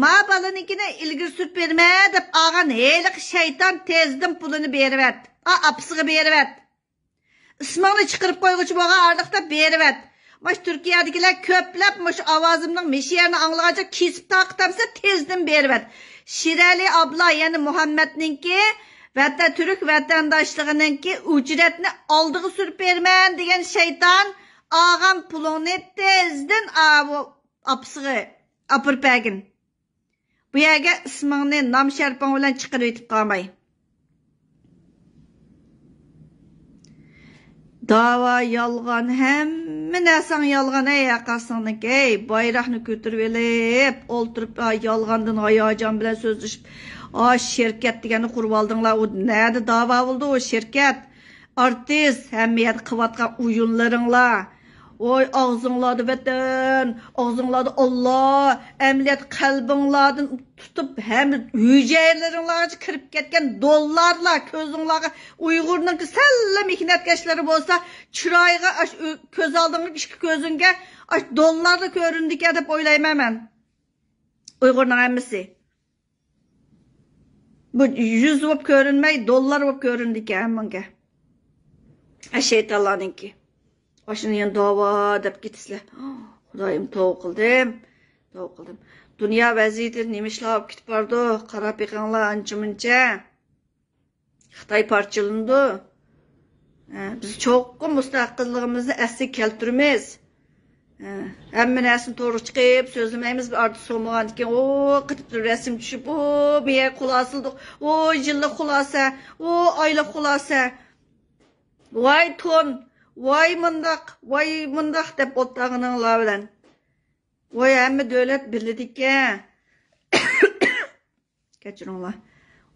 ما بالىنىڭكىنى ئىلگىرى سۈرۈپ بېرىمەن دەپ ئالغان ھېلىقى شەيتان تېزدىن پۇلىنى بېرىۋەت. ئا، ئاپىسىغا بېرىۋەت. ئىسمىڭنى چىقىرىپ قويغۇچى بولغان ئارىلىقتا بېرىۋەت. مۇشۇ تۈركىيەدىكىلەر كۆپلەپ مۇشۇ ئاۋازىمنىڭ مىشىيەرنى ئاڭلىغانچە كېسىپ تارقىتامسە تېزدىن بېرىۋەت. شىرئەلى ئابلا يەنى مۇھەممەدنىڭكى ۋەتەن، تۈرك ۋەتەنداشلىقىنىڭكى ئۇجرەتنى ئالدىغا سۈرۈپ بېرىمەن دېگەن شەيتان ئالغان پۇلۇڭنى تېزدىن ئاۋۇ ئاپىسىغا ئاپىرىپ بەرگىن. بۇ يەرگە ئىسمىڭنى، نام شەرىپىڭ بىلەن چىقىرىۋېتىپ قالماي. داۋا يالغان، ھەممە نەرسەڭ يالغان، ئەي ئاقاسىڭنىڭكى، ئەي بايراقنى كۆتۈرۈۋېلىپ ئولتۇرۇپ، ئا، يالغاندىن ھاياجان بىلەن سۆزلىشىپ، ئا، شىركەت دېگەننى قۇرۇۋالدىڭلار، ئۇ نەدە داۋا بولدى ئۇ شىركەت؟ ئارتىس، ھەممە يەردە قىلىۋاتقان ئويۇنلىرىڭلار. ۋاي، ئاغزىڭلاردا ۋەتەن، ئاغزىڭلاردا ئاللا، ئەمەلىيەتتە قەلبىڭلاردىن تۇتۇپ، ھەممە ھۈجەيرىلىرىڭلارغىچە كىرىپ كەتكەن دوللارلار كۆزۈڭلارغا، ئۇيغۇرنىڭكى سەللا مېھنەتكەشلىرى بولسا، چىرايىغا، ئاشۇ كۆز ئالدىڭغا، ئىككى كۆزۈڭگە ئاشۇ دوللارلا كۆرۈنىدىكەن دەپ ئويلايمەن مەن. ئۇيغۇرنىڭ ھەممىسى. بۇ يۈز بولۇپ كۆرۈنمەي، دوللار بولۇپ كۆرۈنىدىكەن ھەممىڭگە. ئە، شەيتانلارنىڭكى. ئاشۇنى يەنە داۋا دەپ كېتىسىلەر. خۇدايىم، توۋا قىلدىم. توۋا قىلدىم. دۇنيا ۋەزىيىتى نېمە ئىشلار بولۇپ كېتىپ بارىدۇ؟ قاراپ بېقىڭلار ئانچە-مۇنچە. خىتاي پارچىلىنىدۇ. ھە، بىز چوقۇم مۇستەقىللىقىمىزنى ئەسلىگە كەلتۈرىمىز. ھە، ھەممە نەرسىنى تورغا چىقىپ سۆزلىمەيمىز، بىر ئارتۇق سولمىغاندىكىن، ئۇ قېتىپ رەسىم چۈشۈپ، ئۇ بۇ يەرگە خۇلاسىلىدۇق، ئۇ يىللىق خۇلاسە، ئۇ ئايلىق خۇلاسە. ۋاي تون، ۋاي مۇنداق، ۋاي مۇنداق دەپ ئولتۇرغىنىڭلار بىلەن. ۋاي ھەممە دۆلەت بىلىدىكەن. كەچۈرۈڭلار.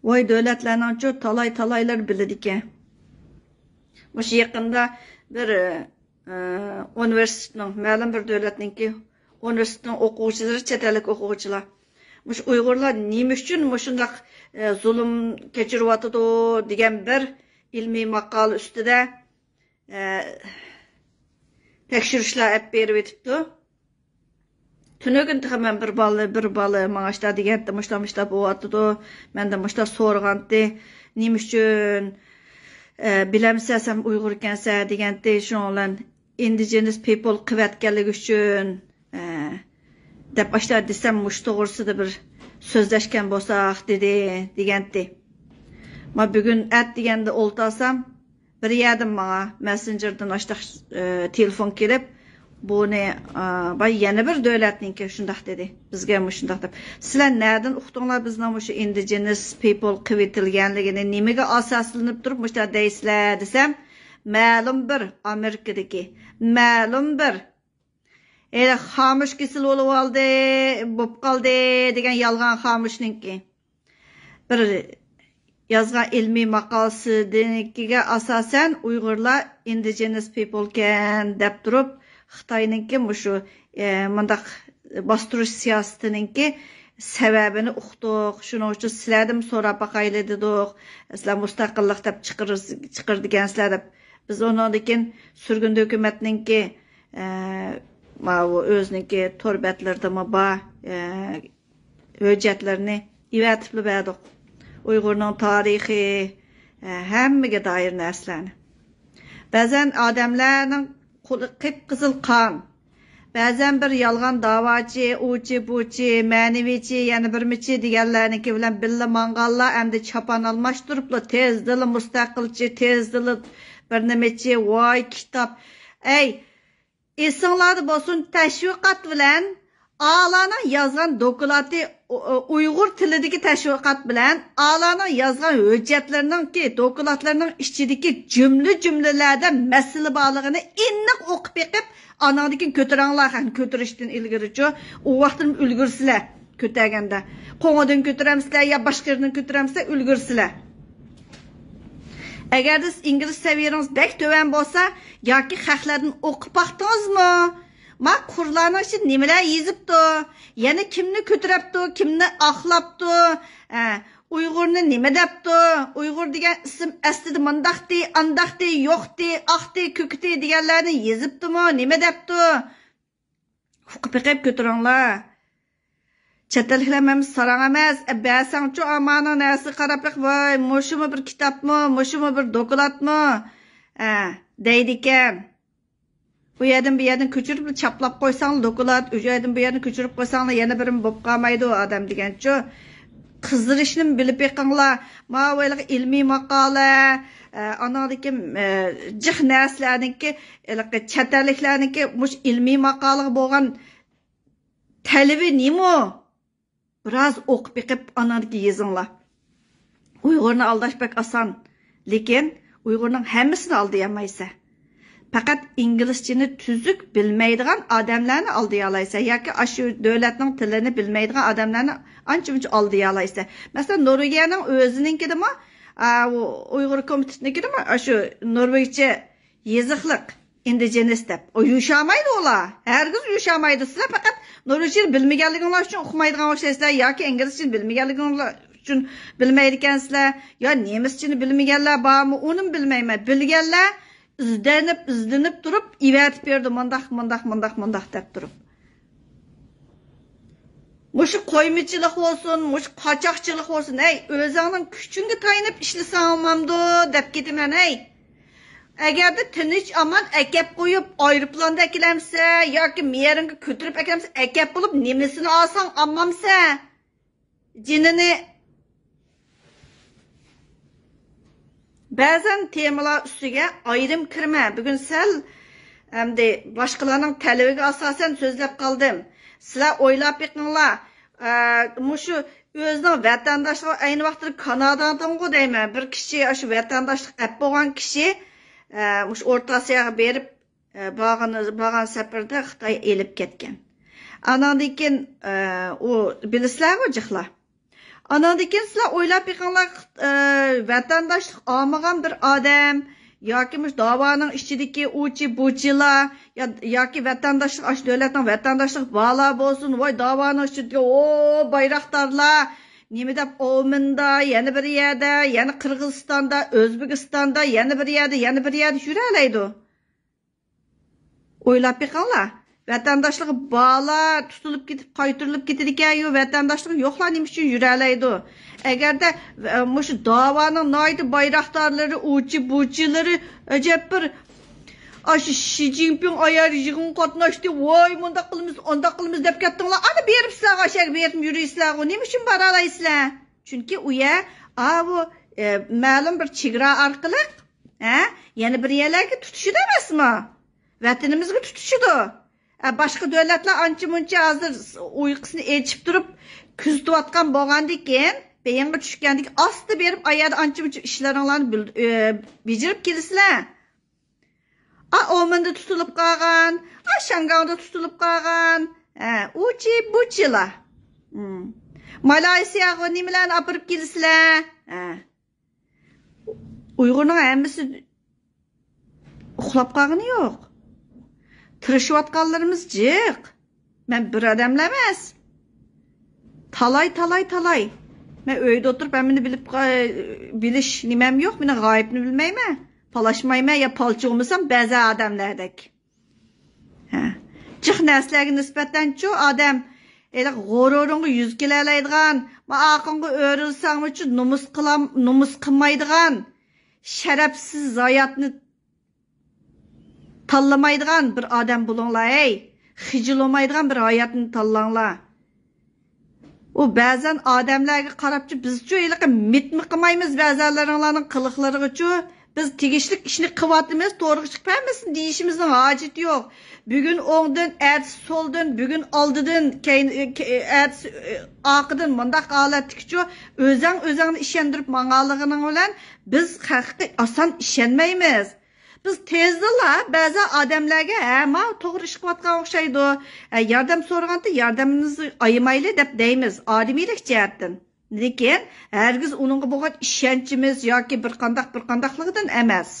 ۋاي دۆلەتلەرنىڭچۇ تالاي-تالايلىرى بىلىدىكەن. مۇشۇ يېقىندا بىر، ئە، ئۇنىۋېرسىتېتنىڭ، مەلۇم بىر دۆلەتنىڭكى ئۇنىۋېرسىتېتنىڭ ئوقۇغۇچىلىرى، چەت ئەللىك ئوقۇغۇچىلار، مۇشۇ ئۇيغۇرلار نېمە ئۈچۈن مۇشۇنداق، ئە، زۇلۇم كەچۈرۈۋاتىدۇ دېگەن بىر ئىلمىي ماقالە ئۈستىدە، ئە، تەكشۈرۈشلەر ئېلىپ بېرىۋېتىپتۇ. تۈنۈگۈن تېخى مەن بىر بالا، بىر بالا ماڭا شۇنداق دېگەنتى، مۇشۇنداق، مۇشۇنداق بولۇۋاتىدۇ. مەندىن مۇشۇنداق سورىغانتى، نېمە ئۈچۈن، ئە، بىلەمسەن سەن ئۇيغۇر ئىكەنسەن دېگەنتى. شۇنىڭ بىلەن indigenous people قىلىۋەتكەنلىكى ئۈچۈن، ئە، دەپ ئاشۇنداق دېسەم، مۇشۇ توغرىسىدا بىر سۆزلەشكەن بولساق دېدى، دېگەنتى. ما بۈگۈن ئەت دېگەندە ئولتۇرسام، بىر يەردىن ماڭا مەسسېنجېردىن ئاشتاق، ئى، تېلېفون كېلىپ، بۇنى، ئا، باي يەنە بىر دۆلەتنىڭكى شۇنداق دېدى. بىزگە مۇشۇنداق دەپ. سىلەر نەدىن ئۇقتۇڭلار بىزنىڭ مۇشۇ indigenous people قىلىۋېتىلگەنلىكىنى؟ نېمىگە ئاساسلىنىپ تۇرۇپ مۇشۇنداق دەيسىلەر دېسەم، مەلۇم بىر ئامېرىكىدىكى، مەلۇم بىر ھېلى خامۇش كېسىلى بولۇۋالدى، بولۇپ قالدى دېگەن يالغان خامۇشنىڭكى. بىر يازغان ئىلمىي ماقالىسىدىكىگە ئاساسەن، ئۇيغۇرلار indigenous people كەن دەپ تۇرۇپ، خىتاينىڭكى مۇشۇ، ئە، مۇنداق باستۇرۇش سىياسىتىنىڭكى سەۋەبىنى ئۇقتۇق. شۇنىڭ ئۈچۈن سىلەردىن سوراپ باقايلى دېدۇق. سىلەر مۇستەقىللىق دەپ چىقىرىز-، چىقىرىدىكەنسىلەر دەپ. بىز ئۇنىڭدىن كېيىن سۈرگۈندە ھۆكۈمەتنىڭكى، ئە، ماۋۇ ئۆزىنىڭكى تور بەتلىرىدىمۇ بار، ئە، ھۆججەتلىرىنى ئېۋەتىپلا بەردۇق. ئۇيغۇرنىڭ تارىخى، ھەممىگە دائىر نەرسىلەرنى. بەزەن ئادەملەرنىڭ قولى قىپقىزىل قان. بەزەن بىر يالغان داۋاچى، ئۇچى، بۇچى، مەنىۋىچى، يەنە بىرمىچى دېگەنلەرنىڭكى بىلەن بىللە ماڭغانلار ئەمدى چاپان ئالماشتۇرۇپلا تېزدىلا مۇستەقىلچى، تېزدىلا بىر نېمىچى، ۋاي كىتاب. ئەي، ئېسىڭلاردا بولسۇن، تەشۋىقات بىلەن ئالانىڭ يازغان دوكلاتى، ئۇ-، ئۇ-، ئۇيغۇر تىلىدىكى تەشۋىقات بىلەن ئالانىڭ يازغان ھۆججەتلىرىنىڭكى، دوكلاتلىرىنىڭ ئىچىدىكى جۈملە-جۈملىلەردە مەسىلە بارلىقىنى ئېنىق ئوقۇپ بېقىپ، ئاناڭدىن كېيىن كۆتۈرەڭلار، قېنى كۆتۈرۈشتىن ئىلگىرىچۇ، ئۇ ۋاقىتتىن ئۈلگۈرسىلەر. كۆتەرگەندە قوڭىدىن كۆتۈرەمسىلەر يا باشقا يېرىدىن كۆتۈرەمسىلەر، ئۈلگۈرسىلەر. ئەگەردە سىز ئىنگلىز سەۋىيەڭىز بەك تۆۋەن بولسا، ياكى خەقلەردىن ئوقۇپ باقتىڭىزمۇ؟ ما قۇرلارنىڭ ئىچىدە نېمىلەر يېزىپتۇ؟ يەنە كىمنى كۆتۈرەپتۇ، كىمنى ئاقلاپتۇ؟ ھە، ئۇيغۇرنى نېمە دەپتۇ؟ ئۇيغۇر دېگەن ئىسىم ئەسلىدە مۇنداقتى، ئانداقتى، يوقتى، ئاقتى، كۆكتى دېگەنلەرنى يېزىپتۇمۇ؟ نېمە دەپتۇ؟ ئۇقۇپ بېقىپ كۆتۈرۈڭلار. چەت ئەللىكلەر مەن ساراڭ ئەمەس، ئە، بەرسەڭچۇ ئامانىڭ نەرسىگە قاراپ بېقىپ، ۋاي، مۇشۇمۇ بىر كىتابمۇ، مۇشۇمۇ بىر دوكلاتمۇ، ئە، دەيدىكەن. ئۇ يەردىن بۇ يەردىن كۆچۈرۈپ چاپلاپ قويساڭلا دوكلات، ئۇ يەردىن بۇ يەردىن كۆچۈرۈپ قويساڭلا يەنە بىرىمۇ بولۇپ قالمايدۇ ئادەم دېگەنچۇ. قىزىرىشنىمۇ بىلىپ بېقىڭلار. ماۋۇ ھېلىقى ئىلمىي ماقالە، ئە، ئاناڭدىكى، ئە، جىق نەرسىلەرنىڭكى، ھېلىقى چەت ئەللىكلەرنىڭكى مۇشۇ ئىلمىي ماقالىغا بولغان تەلىپى نېمە؟ بىراز ئوقۇپ بېقىپ، ئاناڭدىكى يېزىڭلار. ئۇيغۇرنى ئالداش بەك ئاسان، لېكىن ئۇيغۇرنىڭ ھەممىسىنى ئالدىيالمايسەن. پەقەت ئىنگلىزچىنى تۈزۈك بىلمەيدىغان ئادەملەرنى ئالدىيالايسەن ياكى ئاشۇ دۆلەتنىڭ تىلىنى بىلمەيدىغان ئادەملەرنى ئانچە-مۇنچە ئالدىيالايسەن. مەسىلەن، نورۋېگىيەنىڭ ئۆزىنىڭكىدىمۇ، ئا، ئۇ ئۇيغۇر كومىتېتىنىڭكىدىمۇ ئاشۇ نورۋېگچە يېزىقلىق، ئىندىجېنىس دەپ. ئۇ يوشامايدۇ ئۇلار. ھەرگىز يوشامايدۇ. سىلەر پەقەت نورۋېگچىنى بىلمىگەنلىكىڭلار ئۈچۈن ئۇقمايدىغان ئوخشايسىلەر ياكى ئىنگلىزچىنى بىلمىگەنلىكىڭلار ئۈچۈن بىلمەيدىكەنسىلەر. يا نېمىسچىنى بىلمىگەنلەر بارمۇ، ئۇنىمۇ بىلمەيمەن. بىلگەنلەر ئىزدىنىپ، ئىزدىنىپ تۇرۇپ، ئېۋەتىپ بېرىدۇ، مۇنداق، مۇنداق، مۇنداق، مۇنداق دەپ تۇرۇپ. مۇشۇ قويمىچىلىق بولسۇن، مۇشۇ قاچاقچىلىق بولسۇن، ھەي، ئۆزۈڭنىڭ كۈچۈڭگە تايىنىپ ئىشلىسەڭ بولمامدۇ دەپ كېتىمەن، ھەي. ئەگەردە تىنچ ئامان ئەكەپ قويۇپ، ئايروپىلاندا ئەكېلەمسە ياكى مېيەرىڭگە كۆتۈرۈپ ئەكەلەمسە، ئەكەپ بولۇپ نېمىسىنى ئالساڭ ئالمامسەن؟ جېنىنى. بەزەن تېمىلار ئۈستىگە ئايرىم كىرىمەن. بۈگۈن سەل ئەمدى باشقىلارنىڭ تەلىپىگە ئاساسەن سۆزلەپ قالدىم. سىلەر ئويلاپ بېقىڭلار. ئە، مۇشۇ ئۆزىنىڭ ۋەتەنداشلىقى ئەينى ۋاقىتتا كانادادىنغۇ دەيمەن. بىر كىشى، ئاشۇ ۋەتەنداشلىق ئەپ بولغان كىشى، ئە، مۇشۇ ئورتا ئاسىياغا بېرىپ، ئە، بارغان، بارغان سەپىرىدە خىتاي ئېلىپ كەتكەن. ئاناندىن كېيىن، ئە، ئۇ بىلىسىلەرغۇ جىقلار. ئاناندىن كېيىن سىلەر ئويلاپ بېقىڭلار، ئى، ۋەتەنداشلىق ئالمىغان بىر ئادەم ياكى مۇشۇ داۋانىڭ ئىچىدىكى ئۇچى بۇچىلار يا-، ياكى ۋەتەنداشلىق، ئاشۇ دۆلەتنىڭ ۋەتەنداشلىق بارلار بولسۇن، ۋاي داۋانىڭ ئىچىدىكى ئو بايراقدارلار نېمە دەپ ئومىندا، يەنە بىر يەردە، يەنە قىرغىزىستاندا، ئۆزبېكىستاندا، يەنە بىر يەردە، يەنە بىر يەردە يۈرەلەيدۇ. ئويلاپ بېقىڭلار، ۋەتەنداشلىقى بارلار تۇتۇلۇپ كېتىپ قايتۇرۇلۇپ كېتىدىكەن، يو، ۋەتەنداشلىقى يوقلار نېمە ئۈچۈن يۈرەلەيدۇ؟ ئەگەردە، ئە، مۇشۇ داۋانىڭ ناھايىتى بايراقدارلىرى، ئۇچى بۇچىلىرى ئەجەب بىر، ئاشۇ شى جىنپىڭ ئايار يىغىنغا قاتناشتى، ۋاي مۇنداق قىلىمىز، ئانداق قىلىمىز دەپ كەتتىڭلار، ئانا بېرىپسىلەرغۇ، ئاشۇ يەرگە بېرىپ يۈرۈيسىلەرغۇ، نېمە ئۈچۈن بارالايسىلەر؟ چۈنكى ئۇ يەر، ئاۋۇ، ئە، مەلۇم بىر چېگرا ئارقىلىق، ھە، يەنە بىر يەرلەرگە تۇتىشىدۇ ئەمەسمۇ؟ ۋەتىنىمىزگە تۇتىشىدۇ. ئە، باشقا دۆلەتلەر ئانچە مۇنچە ھازىر ئۇيقۇسىنى ئېچىپ تۇرۇپ كۆزىتىۋاتقان بولغاندىكىن، بېيىڭغا چۈشكەندىكىن ئاستا بېرىپ ئايەردە ئانچە مۇنچە ئىشلىرىڭلارنى بىل-، ئە، بېجىرىپ كېلىسىلەر. ئا، ئومەندە تۇتۇلۇپ قالغان، ئا، شياڭگاڭدا تۇتۇلۇپ قالغان، ئە، ئۇچى بۇچىلا. ھىم. مالايسىياغا نېمىلەرنى ئاپىرىپ كېلىسىلەر؟ ئە. ئۇيغۇرنىڭ ھەممىسى ئۇخلاپ قالغىنى يوق. تىرىشىۋاتقانلىرىمىز جىق. مەن بىر ئادەملا ئەمەس. تالاي، تالاي، تالاي. مەن ئۆيدە ئولتۇرۇپ ھەممىنى بىلىپ قا-، بىلىش نېمەم يوق. مېنىڭ غايىبنى بىلمەيمەن. پالاشمايمەن يا پالچى بولمىسام بەزى ئادەملەردەك. ھە. جىق نەرسىلەرگە نىسبەتەنچۇ ئادەم ھېلىقى غۇرۇرۇڭغا يۈز كېلەلەيدىغان، ما ئارقاڭغا ئۆرۈلسەڭمۇچۇ نومۇس قىلام-، نومۇس قىلمايدىغان، شەرەپسىز ھاياتنى تاللىمايدىغان بىر ئادەم بولۇڭلار، ھەي! خىجىل بولمايدىغان بىر ھاياتنى تاللاڭلار. ئۇ بەزەن ئادەملەرگە قاراپچۇ، بىزچۇ ھېلىقى مىتمۇ قىلمايمىز بەزەنلىرىڭلارنىڭ قىلىقلىرىغىچۇ. بىز تېگىشلىك ئىشنى قىلىۋاتىمىز، تورغا چىقىپ ھەممىسىنى دېيىشىمىزنىڭ ھاجىتى يوق. بۈگۈن ئوڭدىن، ئەتىسى سولدىن، بۈگۈن ئالدىدىن، كەينى، كە-، ئەتىسى، ئە، ئارقىدىن مۇنداق ھالەتتىكىچۇ، ئۆزەڭ ئۆزەڭنى ئىشەندۈرۈپ ماڭغانلىقىنىڭ بىلەن بىز خەققە ئاسان ئىشەنمەيمىز. بىز تېزدىلا بەزى ئادەملەرگە، ھە، ماۋۇ توغرا ئىش قىلىۋاتقان ئوخشايدۇ، ھە، ياردەم سورىغاندا ياردىمىمىزنى ئايىمايلى دەپ دەيمىز، ئادىمىيلىك جەھەتتىن. لېكىن ھەرگىز ئۇنىڭغا بولغان ئىشەنچىمىز ياكى بىر قانداق، بىر قانداقلىقىدىن ئەمەس.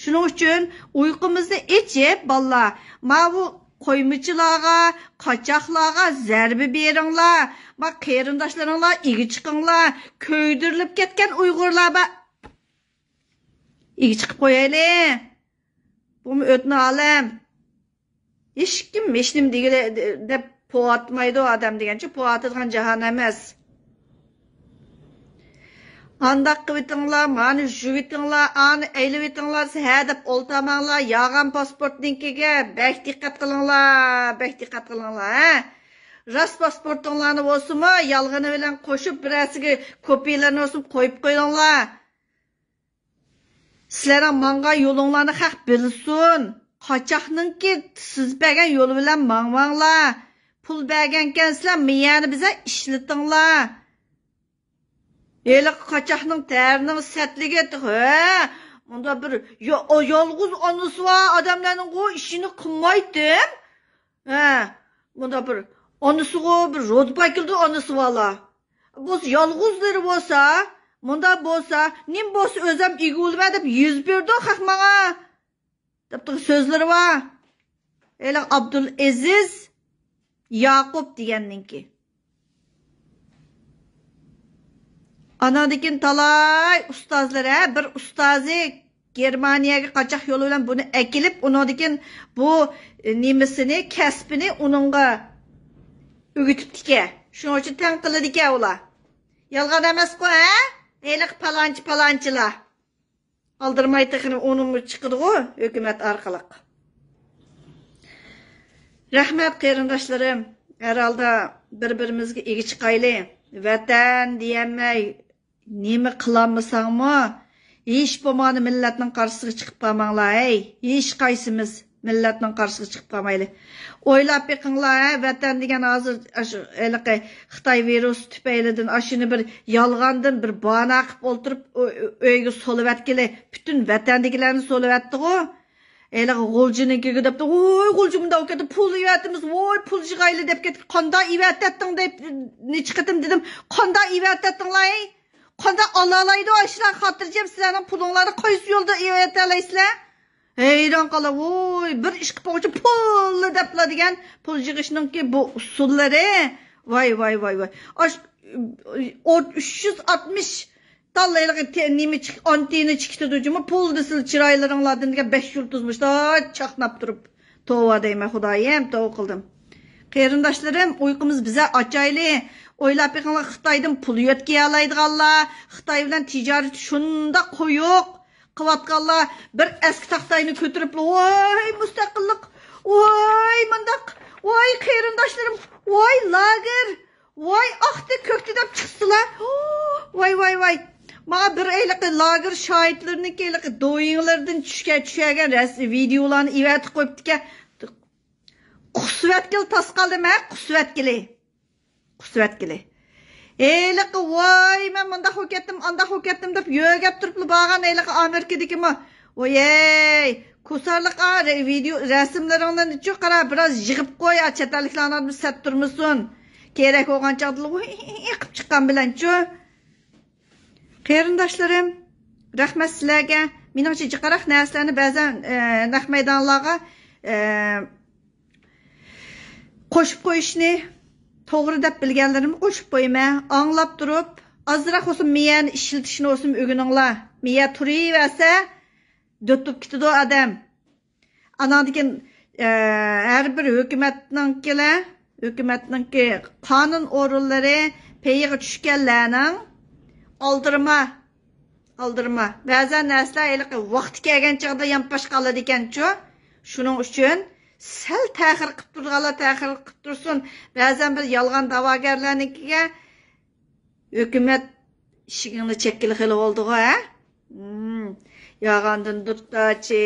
شۇنىڭ ئۈچۈن ئۇيقۇمىزنى ئېچىپ، بالىلار، ماۋۇ قويمىچىلارغا، قاچاقلارغا زەربە بېرىڭلار، ما قېرىنداشلىرىڭلار ئىگە چىقىڭلار، كۆيدۈرۈلۈپ كەتكەن ئۇيغۇرلار بار. ئىگە چىقىپ قويايلى. بۇمۇ ئۆتنە ئالەم. ھېچكىم ھېچنېمە دېگىلى دەپ پوۋاتمايدۇ ئادەم دېگەنچە، پوۋاتىدىغان جاھان ئەمەس. ئانداق قىلىۋېتىڭلار، مانى يۇيۇۋېتىڭلار، ئانى ئەيلىۋېتىڭلار، ھە دەپ ئولتۇرماڭلار. يالغان پاسپورتنىڭكىگە بەك دىققەت قىلىڭلار، بەك دىققەت قىلىڭلار، ھە. راست پاسپورتۇڭلارنى بولسىمۇ، يالغىنى بىلەن قوشۇپ، بىرەرسىگە كوپىيىلىرىنى بولسىمۇ قويۇپ قويۇڭلار. سىلەرنىڭ ماڭغان يولۇڭلارنى خەق بىلسۇن. قاچاقنىڭكى سىز بەرگەن يولى بىلەن ماڭماڭلار. پۇل بەرگەنكەنسىلەر، مىيەنى بىزە ئىشلىتىڭلار. ھېلىقى قاچاقنىڭ تەرىنىڭ سەتلىكى، ھە، مۇندا بىر يا-، ئو، يالغۇز ئانىسى بار ئادەملەرنىڭغۇ ئىشىنى قىلمايتتىم. ھە، مۇندا بىر ئانىسىغۇ بىر روزى پاكىلدۇ ئانىسى بالار. بولسا يالغۇزلىرى بولسا، مۇندا بولسا، نېمە بولسا ئۆزەم ئىگە بولىمەن دەپ يۈز بېرىدۇ خەق ماڭا. دەپ تۇرغان سۆزلىرى بار. ھېلىقى ئابدۇلئەزىز ياقۇپ دېگەننىڭكى. ئاناندىن كېيىن تالاي ئۇستازلىرى، ھە، بىر ئۇستازى گېرمانىيەگە قاچاق يولى بىلەن بۇنى ئەكېلىپ، ئۇنىڭدىن كېيىن بۇ، ئە، نېمىسىنى، كەسپىنى ئۇنىڭغا ئۆگىتىپتىكەن. شۇنىڭ ئۈچۈن تەڭ قىلىدىكەن ئۇلار. يالغان ئەمەسقۇ، ھە؟ ھېلىقى پالانچى، پالانچىلار. ئالدىرىماي تېخى ئۇنىمۇ چىقىدىغۇ ھۆكۈمەت ئارقىلىق. رەھمەت، قېرىنداشلىرىم. ھەر ھالدا بىر-بىرىمىزگە ئىگە چىقايلى. ۋەتەن دېيەلمەي، نېمە قىلالمىساڭمۇ، ھېچ بولمىغاندا مىللەتنىڭ قارشىسىغا چىقىپ قالماڭلار، ھەي، ھېچقايسىمىز مىللەتنىڭ قارشىسىغا چىقىپ قالمايلى. ئويلاپ بېقىڭلار، ھە، ۋەتەن دېگەن ھازىر ئاشۇ ھېلىقى خىتاي ۋىرۇسى تۈپەيلىدىن ئاشۇنى بىر يالغاندىن بىر بانا قىلىپ ئولتۇرۇپ ئۆ-، ئۆ-، ئۆيگە سولىۋەتكىلى، پۈتۈن ۋەتەندىكىلەرنى سولىۋەتتىغۇ. ھېلىقى غۇلجىنىڭكىگە دەپتۇ، ۋوي، غۇلجا مۇنداق بولۇپ كەتتى، پۇل ئېۋەتىمىز، ۋوي، پۇل يىغايلى دەپ كەتتى. قانداق ئېۋەتەتتىڭ دەپ نەچچە قېتىم دېدىم، قانداق ئېۋەتەتتىڭلار، ھەي؟ قانداق ئالالايدۇ ئاشۇلار خاتىرجەم سىلەرنىڭ پۇلۇڭلارنى قايسى يولدا ئېۋەتەلەيسىلەر؟ ھەيران قالا، ۋوي، بىر ئىش قىلىپ بولغۇچە پۇللا دەپلا دېگەن پۇل يىغىشنىڭكى بۇ ئۇسۇللىرى. ۋاي، ۋاي، ۋاي، ۋاي. ئاش-، ئون-، ئۈچ يۈز ئاتمىش تال ھېلىقى تې-، نېمە چىق-، ئانتېننا چىقىتىدۇ جۇمۇ، پۇل دېسىلا چىرايلىرىڭلاردىن دېگەن بەش يۇلتۇز مۇشتا چاقناپ تۇرۇپ. توۋا دەيمەن، خۇدايىم، توۋا قىلدىم. قېرىنداشلىرىم، ئۇيقۇمىز بىزە ئاچايلى. ئويلاپ بېقىڭلار، خىتايدىن پۇل يۆتكىيەلەيدىغانلار، خىتاي بىلەن تىجارىتى شۇنداق قويۇق قىلىۋاتقانلار بىر ئەسكى تاختاينى كۆتۈرۈپلا، ۋاي مۇستەقىللىق، ۋاي مۇنداق، ۋاي قېرىنداشلىرىم، ۋاي لاگېر، ۋاي ئاقتى كۆكتى دەپ چىقسىلا، ۋاي، ۋاي، ۋاي. ماڭا بىر ھېلىقى لاگېر شاھىتلىرىنىڭكى ھېلىقى دويىڭلىرىدىن چۈشكە-، چۈشەرگەن رەس-، ۋىدېئولارنى ئېۋەتىپ قويۇپتىكەن. قۇسۇۋەتكىلى تاس قالدىم، ھە، قۇسۇۋەتكىلى. قۇسۇۋەتكىلى. ھېلىقى، ۋاي، مەن مۇنداق بولۇپ كەتتىم، ئانداق بولۇپ كەتتىم دەپ يۆگەپ تۇرۇپلا بارغان ھېلىقى ئامېرىكىدىكىمۇ. ۋويەي، كوسارلىققا رە-، ۋىدېئو رەسىملىرىڭنى چۇ قارا، بىراز يىغىپ قوي، چەت ئەللىكلەرنىڭ سەت تۇرمىسۇن. كېرەك بولغان چاغدىلا، ۋوي، قىپ چىققان بىلەنچۇ. قېرىنداشلىرىم، رەھمەت سىلەرگە. مېنىڭچە جىقراق نەرسىلەرنى بەزەن، ئە، نەق مەيدانلارغا، ئە، قوشۇپ قويۇشنى توغرا دەپ بىلگەنلىرىمنى قوشۇپ قويىمەن. ئاڭلاپ تۇرۇپ، ئازراق بولسۇن مىيەنى ئىشلىتىشنى بولسۇن ئۆگىنىڭلار. مىيە تۇرۇۋەرسە، دۆت بولۇپ كېتىدۇ ئادەم. ئاناندىن كېيىن، ئە، ھەر بىر ھۆكۈمەتنىڭكىلەر، ھۆكۈمەتنىڭكى قانۇن ئورۇنلىرى پېيىغا چۈشكەنلەرنىڭ ئالدىرىما، ئالدىرىما. بەزەن نەرسىلەر ھېلىقى ۋاقتى كەلگەن چاغدا يانپاش قالىدىكەنچۇ. شۇنىڭ ئۈچۈن سەل تەخىر قىپ تۇرىدىغانلار تەخىر قىپ تۇرسۇن. بەزەن بىز يالغان دەۋاگەرلەرنىڭكىگە ھۆكۈمەت ئىشىكىڭنى چەككىلى خېلى بولدىغۇ، ھە؟ ھىم. ياغاندىن دۇتتاچى،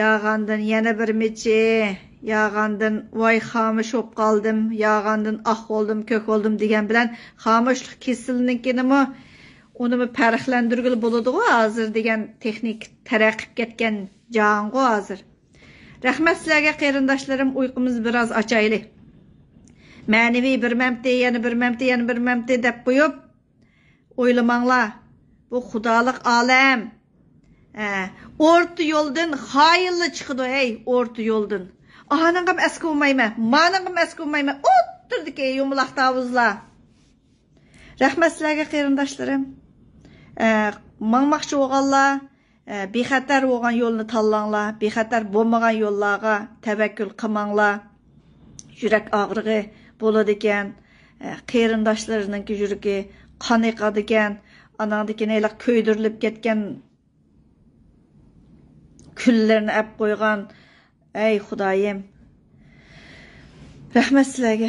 ياغاندىن يەنە بىر مىچى، ياغاندىن ۋاي خامۇش بولۇپ قالدىم، ياغاندىن ئاق بولدۇم، كۆك بولدۇم دېگەن بىلەن خامۇشلۇق كېسىلىنىڭكىنىمۇ، ئۇنىمۇ پەرقلەندۈرگىلى بولىدىغۇ، ھازىر دېگەن تېخنىك تەرەققىي قىلىپ كەتكەن جاھانغۇ ھازىر. رەھمەت سىلەرگە قېرىنداشلىرىم، ئۇيقۇمىزنى بىراز ئاچايلى. مەنىۋى بىر مەمتى، يەنە بىر مەمتى، يەنە بىر مەمتى دەپ قويۇپ، ئويلىماڭلار، بۇ خۇدالىق ئالەم. ھە، ئورتا يولدىن خائىنلا چىقىدۇ، ھەي، ئورتا يولدىن. ئانىڭغىمۇ ئەسكە بولمايمەن، مانىڭغىمۇ ئەسكە بولمايمەن. ئوتتۇرىدىكى يۇمىلاق تاۋۇزلار. رەھمەت سىلەرگە، قېرىنداشلىرىم. ئە، ماڭماقچى بولغانلار، ئە، بىخەتەر بولغان يولنى تاللاڭلار، بىخەتەر بولمىغان يوللارغا تەۋەككۈل قىلماڭلار. يۈرەك ئاغرىقى بولىدىكەن، ئە، قېرىنداشلىرىنىڭكى يۈرىكى قان ئېقىدىكەن، ئاناڭدىكىن ھېلىقى كۆيدۈرۈلۈپ كەتكەن كۈللىرىنى ئەپ قويغان. ئەي خۇدايىم، رەھمەت سىلەرگە.